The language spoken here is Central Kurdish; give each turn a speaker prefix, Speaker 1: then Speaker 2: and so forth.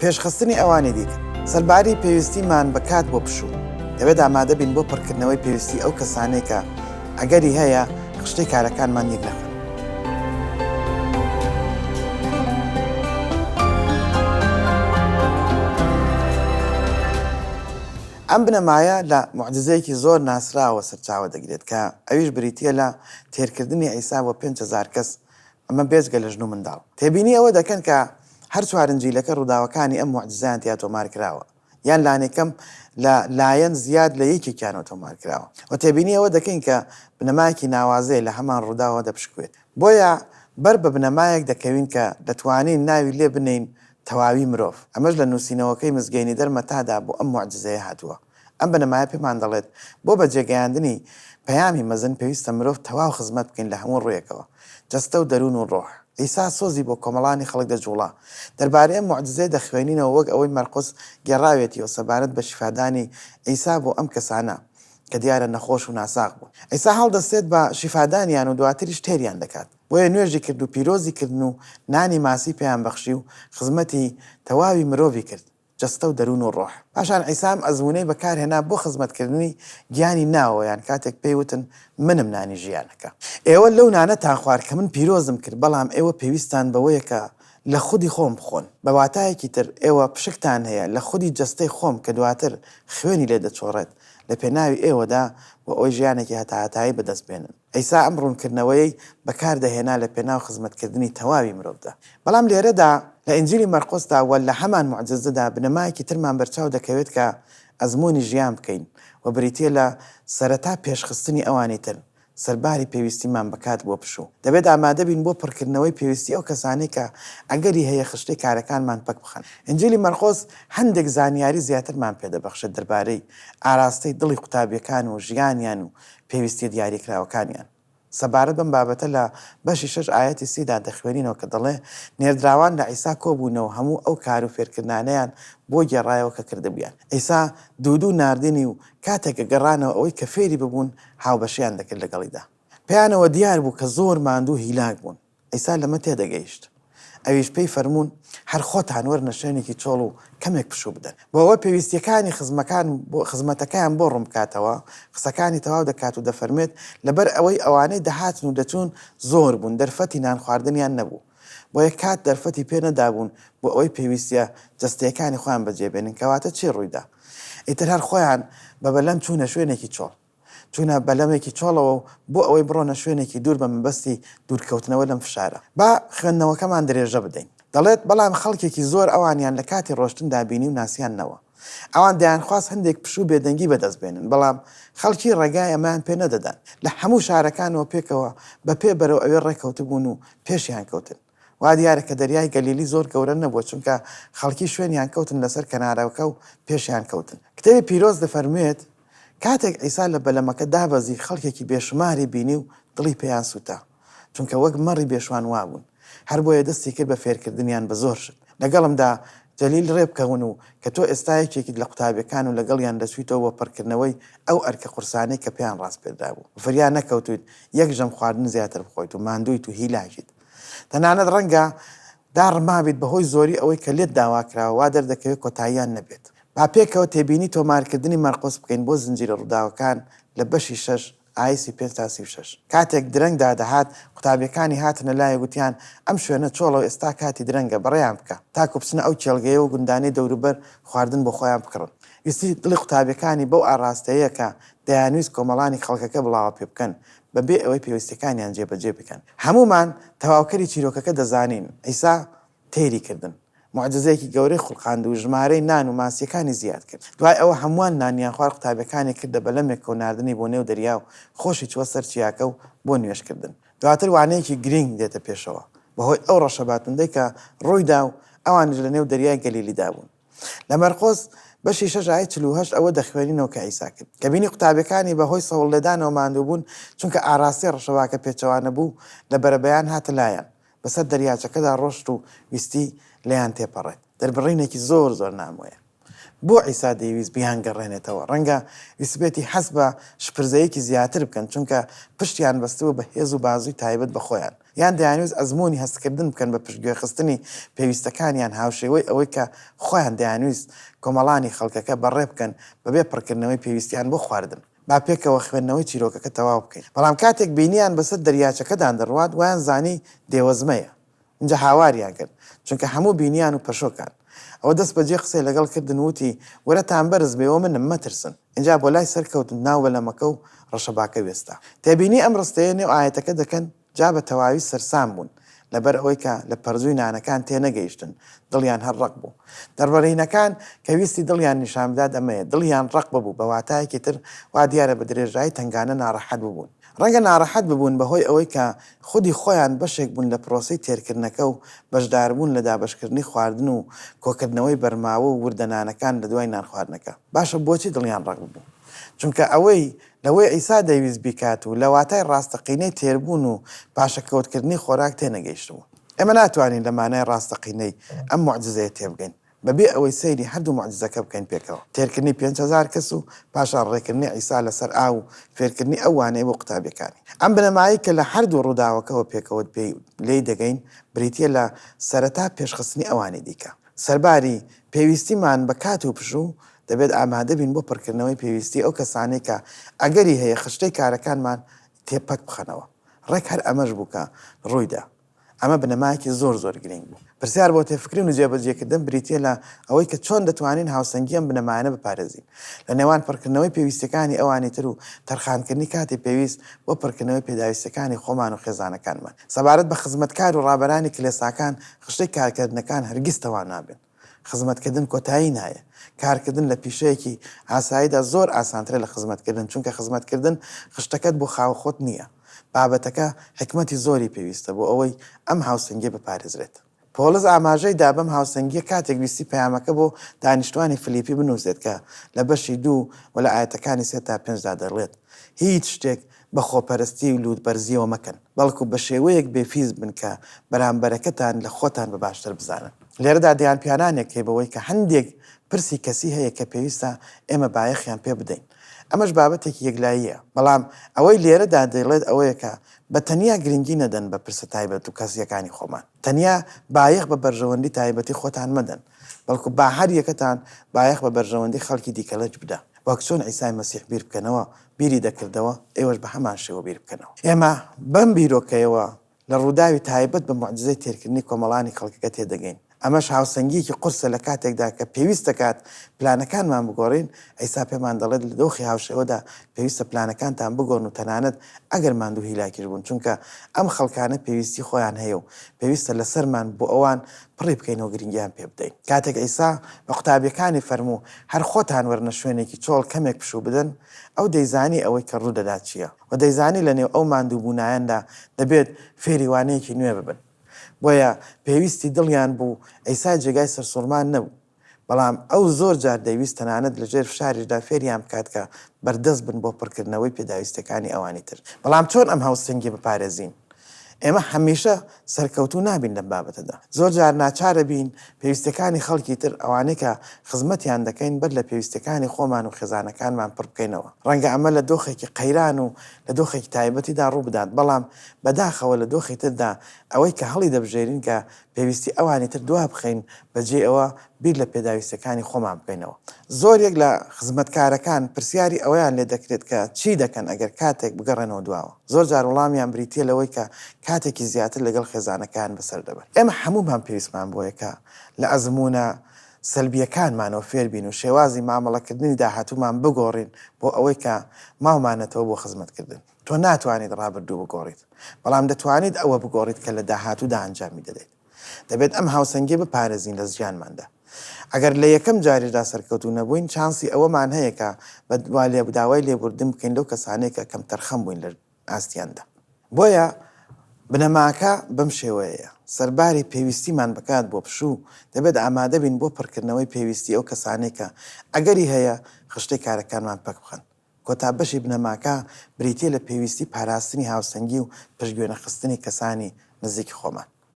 Speaker 1: پێشخستنی ئەوانی دیکە. سەرباری پێویستیمان بە کات بۆ پشوو، دەبێت ئامادە بین بۆ پڕکردنەوەی پێویستی ئەو کەسانەی کە ئەگەری هەیە خشتەی کارەکانمان یەکنەخەن. ئەم بنەمایە لە موعجیزەیەکی زۆر ناسراوە سەرچاوە دەگرێت کە ئەویش بریتییە لە تێرکردنی عیسا بۆ 5000 کەس ئەمە بێجگە لە ژن و منداڵ. تێبینی ئەوە دەکەن کە هەر چوار ئنجیلەکە ڕووداوەکانی ئەم موعجیزەیان تیا تۆمار کراوە یان لانیکەم لە لایەن زیاد لە یەکێکیانەوە تۆمار کراوە و تێبینی ئەوە دەکەین کە بنەمایەکی ناوازەیە لە هەمان ڕووداوە دەپشکوێت. بۆیە بەر بە بنەمایەک دەکەوین کە دەتوانین ناوی لێ بنێین تەواوی مرۆڤ. ئەمەش لە نووسینەوەکەی مزگێنیدەر مەتادا بۆ ئەم موعجیزەیە هاتووە. ئەم بنەمایە پێمان دەڵێت بۆ بەجێگەیاندنی پەیامی مەزن پێویستە مرۆڤ تەواو خزمەت بکەین لە هەموو ڕوویەکەوە، جەستە و دەروون و ڕۆح. عیسا سۆزی بۆ کۆمەڵانی خەڵک دەجووڵا. دەربارەی ئەم موعجیزەیە دەخوێنینەوە وەک ئەوەی مەرقس گێڕاوێتیەوە سەبارەت بە شیفادانی عیسا بۆ ئەم کەسانە کە دیارە نەخۆش و ناساغ بوون. عیسا هەڵدەستێت بە شیفادانیان و دواتریش تێریان دەکات. بۆیە نوێژی کرد و پیرۆزی کردن و نانی ماسی پێیان بەخشی و خزمەتی تەواوی مرۆڤی کرد. جەستە و دەروون و ڕۆح. پاشان عیسا ئەم ئەزموونەی بەکارهێنا بۆ خزمەتکردنی گیانی ناوەوەیان کاتێک پێی وتن، منم نانی ژیانەکە. ئێوە لەو نانەتان خوارد کە من پیرۆزم کرد، بەڵام ئێوە پێویستتان بەوەیە کە لە خودی خۆم بخۆن. بە واتایەکی تر، ئێوە پشکتان هەیە لە خودی جەستەی خۆم کە دواتر خوێنی لێ دەچۆڕێت لە پێناوی ئێوەدا بۆ ئەوەی ژیانێکی هەتاهەتایی بەدەست بێنن. عیسا ئەم ڕوونکردنەوەیەی بەکار دەهێنا لە پێناو خزمەتکردنی تەواوی مرۆڤدا. بەڵام لێرەدا لە ئینجیلی مەرقۆسدا و لە هەمان موعجزەدا بنەمایەکی ترمان بەرچاو دەکەوێت کە ئەزموونی ژیان بکەین و بریتییە لە سەرەتا پێشخستنی ئەوانی تر سەرباری پێویستیمان بە کات بۆ پشوو. دەبێت ئامادە بین بۆ پڕکردنەوەی پێویستی ئەو کەسانەی کە ئەگەری هەیە خشتەی کارەکانمان پەک بخەن. ئینجیلی مەرقۆس هەندێک زانیاری زیاترمان پێدەبەخشێت دەربارەی ئاراستەی دڵی قوتابییەکان و ژیانیان و پێویستیە دیاریکراوەکانیان. سەبارەت بەم بابەتە لە بەشی شەش ئایەتی سی دا دەخوێنینەوە کە دەڵێ، نێردراوان لە عیسا کۆبوونەوە هەموو ئەو کار و فێرکردنانەیان بۆ گێڕایەوە کە کردبوویان. عیسا دوو دوو ناردنی و کاتێک کە گەڕانەوە ئەوەی کە فێری ببوون هاوبەشیان دەکرد لەگەڵیدا. پێیانەوە دیار بوو کە زۆر ماندوو و هیلاک بوون. عیسا لەمە تێدەگەیشت. ئەویش پێی فەرموون، هەر خۆتان وەرنە شوێنێکی چۆڵ و کەمێک پشوو بدەن. بۆ ئەوە پێویستییەکانی خزمەکان بۆ خزمەتەکەیان بۆ ڕوون بکاتەوە، قسەکانی تەواو دەکات و دەفەرموێت، لەبەر ئەوەی ئەوانەی دەهاتن و دەچوون زۆر بوون، دەرفەتی نانخواردنیان نەبوو. بۆیە کات دەرفەتی پێ نەدابوون بۆ ئەوەی پێویستییە جەستەیەکانی خۆیان بەجێ بێنن. کەواتە چی ڕوویدا؟ ئیتر هەر خۆیان بە بەلەم چوونە شوێنێکی چۆڵ. چوونە بەلەمێکی چۆڵەوە و بۆ ئەوەی بڕۆنە شوێنێکی دوور بە مەبەستی دوورکەوتنەوە لەم فشارە. با خوێندنەوەکەمان درێژە بدەین. دەڵێت، بەڵام خەڵکێکی زۆر ئەوانیان لە کاتی ڕۆشتندا بینی و ناسیاننەوە. ئەوان دەیانخواست هەندێک پشوو و بێدەنگی بەدەست بێنن، بەڵام خەڵکی ڕێگای ئەمەیان پێ نەدەدان. لە هەموو شارەکانەوە پێکەوە بە پێ بەرەو ئەوێ ڕێکەوتبوون و پێشیان کەوتن. وا دیارە کە دەریای گەلیلی زۆر گەورە نەبووە، چونکە خەڵکی شوێنیان کەوتن لەسەر کەنارەکە و پێشیان کەوتن. کتێبی پیرۆز دەفەرموێت، کاتێک عیسا لە بەلەمەکە دابەزی، خەڵکێکی بێشوماری بینی و دڵی پێیان سووتا، چونکە وەک مەڕی بێ شوان وابوون. هەر بۆیە دەستی کرد بە فێرکردنیان بە زۆر شت. لەگەڵمدا جەلیل ڕێ بکەون و کە تۆ ئێستا یەکێکیت لە قوتابیەکان و لەگەڵیان دەچوویتەوە بۆ پڕکردنەوەی ئەو ئەرکە قورسانەی کە پێیان ڕاسپێردرابوو. فریا نەکەوتوویت یەک ژەم خواردن زیاتر بخۆیت و ماندوویت و هیلاکیت. تەنانەت ڕەنگە داڕمابیت بەهۆی زۆری ئەوەی کە لێت داواکراوە، وا دەردەکەوێت کۆتاییان نەبێت. با پێکەوە تێبینی تۆمارکردنی مەرقۆس بکەین بۆ زنجیرە ڕووداوەکان لە بەشی شەش ئایەی 35 تا 36. کاتێک درەنگ دادەهات، قوتابییەکانی هاتنە لای و گوتیان، ئەم شوێنە چۆڵە و ئێستا کاتی درەنگە، بەڕێیان بکە، تاکو بچنە ئەو کێڵگەیە و گوندانەی دەوروبەر خواردن بۆ خۆیان بکڕن. ویستی دڵی قوتابییەکانی بەو ئاڕاستەیە کە دەیانویست کۆمەڵانی خەڵکەکە بڵاوە پێ بکەن، بەبێ ئەوەی پێویستییەکانیان جێبەجێ بکەن. هەموومان تەواوکەری چیرۆکەکە دەزانین، عیسا تێری کردن. موعجیزەیەکی گەورەی خوڵقاند و ژمارەی نان و ماسییەکانی زیاد کرد. دوای ئەوە هەمووان نانیان خوارد، قوتابییەکانی کردە بەلەمێکە و ناردنی بۆ نێو دەریا و خۆشی چووە سەر چیاکە و بۆ نوێژکردن. دواتر وانەیەکی گرینگ دێتە پێشەوە، بەهۆی ئەو ڕەشەبا توندەی کە ڕوویدا و ئەوانیش لە نێو دەریای گەلیلیدا بوون. لە مەرقۆس بەشی شەش ئایەی 48 ئەوە دەخوێنینەوە کە عیسا کرد. کە بینی قوتابییەکانی بە هۆی سەوڵلێدانەوە ماندوو بوون، چونکە ئاراستەی ڕەشەباکە پێچەوانە بوو، لە بەرەبەیان هاتە لایان. بەسەر دەریاچەکەدا ڕۆشت و ویستی لێیان تێپەڕێت. دەربڕینێکی زۆر زۆر نامۆیە. بۆ عیسا دەیویست بیانگەڕێنێتەوە؟ ڕەنگە ویستبێتی هەست بە شپرزەیەکی زیاتر بکەن، چونکە پشتیان بەستبوو بە هێز و بازووی تایبەت بە خۆیان. یان دەیانویست ئەزموونی هەستکردن بکەن بە پشتگوێخستنی پێویستەکانیان هاوشێوەی ئەوەی کە خۆیان دەیانویست کۆمەڵانی خەڵکەکە بەڕێ بکەن بەبێ پڕکردنەوەی پێویستیان بۆ خواردن. با پێکەوە خوێندنەوەی چیرۆکەکە تەواو بکەین. بەڵام کاتێک بینیان بەسەر دەریاچەکەدان دەڕوات وایان زانی دێوەزمەیە. ئینجا هاواریان کرد، چونکە هەموو بینیان و پەشۆکان. ئەوە دەست بەجێ قسەی لەگەڵ کردن و وتی، ورەتان بەرز بێ ئەوە منم، مەترسن. ئینجا بۆ لای سەر کەوتن ناو بەلەمەکە و ڕەشەباکە وێستا. تێبینی ئەم ڕستەیە نێو ئایەتەکە دەکەن، جا بە تەواوی سەرسام بوون، لەبەر ئەوەی کە لە پەرجووی نانەکان تێنەگەیشتن، دڵیان هەر ڕەق بوو. دەربڕینەکان کە ویستی دڵیان نیشان بدات ئەمەیە، دڵیان ڕەق ببوو، بە واتایەکی تر وا دیارە بە درێژایی تەنگانە ناڕەحەت ببوون. ڕەنگە ناڕەحەت ببوون بەهۆی ئەوەی کە خودی خۆیان بەشێک بوون لە پرۆسەی تێرکردنەکە و بەشداربوون لە دابەشکردنی خواردن و کۆکردنەوەی بەرماوە و وردە نانەکان لە دوای نانخواردنەکە. باشە بۆچی دڵیان ڕەق ببوو؟ چونکە ئەوەی لەوەی عیسا دەیویست بیکات و لە واتای ڕاستەقینەی تێربوون و پاشەکەوتکردنی خۆراک تێنەگەیشتبوو. ئێمە ناتوانین لە مانای ڕاستەقینەی ئەم موعجیزەیە تێبگەین بەبێ ئەوەی سەیری هەردوو موعجیزەکە بکەین پێکەوە، تێرکردنی 5000 کەس و پاشان ڕێکردنی عیسا لەسەر ئاو و فێرکردنی ئەو وانەیە بۆ قوتابیەکانی. ئەم بنەمایەی کە لە هەردوو ڕووداوەکەوە پێکەوە پێی لێی دەگەین بریتییە لە سەرەتا پێشخستنی ئەوانی دیکە. سەرباری پێویستیمان بە کات و پشوو، دەبێت ئامادە بین بۆ پڕکردنەوەی پێویستی ئەو کەسانەی کە ئەگەری هەیە خشتەی کارەکانمان تێ پەک بخەنەوە. ڕێک هەر ئەمەش بوو کە ڕوویدا. ئەمە بنەمایەکی زۆر زۆر گرینگ بوو. پرسیار بۆ تێفکرین و جێبەجێکردن بریتییە لە ئەوەی کە چۆن دەتوانین هاوسەنگی ئەم بنەمایانە بپارێزین لە نێوان پڕکردنەوەی پێویستییەکانی ئەوانی تر و تەرخانکردنی کاتی پێویست بۆ پڕکردنەوەی پێداویستییەکانی خۆمان و خێزانەکانمان. سەبارەت بە خزمەتکار و ڕابەرانی کلێساکان، خشتەی کارکردنەکان هەرگیز تەواو نابن. خزمەتکردن کۆتایی نایە. کارکردن لە پیشەیەکی ئاساییدا زۆر ئاسانترە لە خزمەتکردن، چونکە خزمەتکردن خشتەکەت بۆ خاوخۆت نییە. بابەتەکە حیکمەتی زۆری پێویستە بۆ ئەوەی ئەم هاوسەنگییە بپارێزرێت. پۆڵس ئاماژەی دا بەم هاوسەنگییە کاتێک ویستی پەیامەکە بۆ دانیشتوانی فلیپی بنووسێت کە لە بەشی دوو و لە ئایەتەکانی سێ تا پێنجدا دەڵێت، هیچ شتێک بە خۆپەرستی و لووتبەرزییەوە مەکەن، بەڵکو بە شێوەیەک بێفیز بن کە بەرامبەرەکەتان لە خۆتان بە باشتر بزانن. لێرەدا دانپیانانێک هەیە بەوەی کە هەندێک پرسی کەسی هەیە کە پێویستە ئێمە بایەخیان پێ بدەین. ئەمەش بابەتێکی یەکلاییە. بەڵام ئەوەی لێرەدا دەیڵێت ئەوەیە کە بە تەنیا گرنگی نەدەن بە پرسە تایبەت و کەسییەکانی خۆمان. تەنیا بایەخ بە بەرژەوەندی تایبەتی خۆتان مەدەن، بەڵکو با هەر یەکەتان بایەخ بە بەرژەوەندی خەڵکی دیکەلەش بدا. وەک چۆن عیسای مەسیح بیر بکەنەوە، بیری دەکردەوە، ئێوەش بە هەمان شێوە بیر بکەنەوە. ئێمە بەم بیرۆکەیەوە لە ڕووداوی تایبەت بە موعجیزەی تێرکردنی کۆمەڵانی خەڵکەکە تێدەگەین. ئەمەش هاوسەنگییەکی قورسە لە کاتێکدا کە پێویست دەکات پلانەکانمان بگۆڕین، عیسا پێمان دەڵێت لە دۆخی هاوشێوەدا پێویستە پلانەکانتان بگۆڕن و تەنانەت ئەگەر ماندوو هیلاکیش بوون، چونکە ئەم خەڵکانە پێویستی خۆیان هەیە و پێویستە لەسەرمان بۆ ئەوان پڕی بکەین و گرنگیان پێ بدەین. کاتێک عیسا بە قوتابییەکانی فەرموو، هەر خۆتان وەرنە شوێنێکی چۆڵ کەمێک پشوو بدەن، ئەو دەیزانی ئەوەی کە ڕوودەدات چییە و دەیزانی لەنێو ئەو ماندووبوونایەندا دەبێت فێری وانەیەکی نوێ ببن. بۆیە پێویستی دڵیان بوو، عیسا جێگای سەرسوڕمان نەبوو. بەڵام ئەو زۆر جار دەیویست تەنانەت لە ژێر فشاریشدا فێریان بکات کە بەردەست بن بۆ پڕکردنەوەی پێداویستیەکانی ئەوانی تر. بەڵام چۆن ئەم هاوسەنگیە بپارێزین؟ ئێمە هەمیشە سەرکەوتوو نابین لەم بابەتەدا. زۆر جار ناچارەبین پێویستیەکانی خەڵکی تر، ئەوانەی کە خزمەتیان دەکەین، بەر لە پێویستیەکانی خۆمان و خێزانەکانمان پڕ بکەینەوە. ڕەنگە ئەمە لە دۆخێکی قەیران و لە دۆخێکی تایبەتیدا ڕووبدات، بەڵام بەداخەوە لە دۆخی تردا ئەوەی کە هەڵیدەبژێرین کە پێویستی ئەوانی تر دوا بخەین، بەجێی ئەوە بیر لە پێداویستیەکانی خۆمان بکەینەوە. زۆریەک لە خزمەتکارەکان پرسیاری ئەوەیان لێ دەکرێت کە چی دەکەن ئەگەر کاتێک بگەڕێنەوە دواوە؟ زۆر جار وڵامیان بریتیە لەوەی کە کاتێکی زیاتر لەگەڵ خێزانەکەیان بەسەر دەبەن. ئێمە هەموومان پێویستمان بۆیە کە لە ئەزموونە سەلبیەکانمانەوە فێر بین و شێوازی مامەڵەکردنی داهاتوومان بگۆڕین بۆ ئەوەی کە ماومانەتەوە بۆ خزمەتکردن. تۆ ناتوانیت ڕابردوو بگۆڕیت، بەڵام دەتوانیت ئەوە بگۆڕیت کە لە داهاتوودا ئەنجامی دەدەیت. دەبێت ئەم هاوسەنگییە بپارێزین لە ژیانماندا. ئەگەر لە یەکەم جاریشدا سەرکەوتوو نەبووین، چانسی ئەوەمان هەیە کە بە داوای لێبوردن بکەین لەو کەسانەی کە کەمتەرخەم بووین لە ئاستیاندا. بۆیە بنەماکە بەم شێوەیەیە، سەرباری پێویستیمان بە کات بۆ پشوو، دەبێت ئامادە بین بۆ پڕکردنەوەی پێویستی ئەو کەسانەی کە ئەگەری هەیە خشتەی کارەکانمان پەک بخەن. کۆتا بەشی بنەماکە بریتییە لە پێویستی پاراستنی هاوسەنگی و پشتگوێنەخستنی کەسانی نزیکی خۆمان.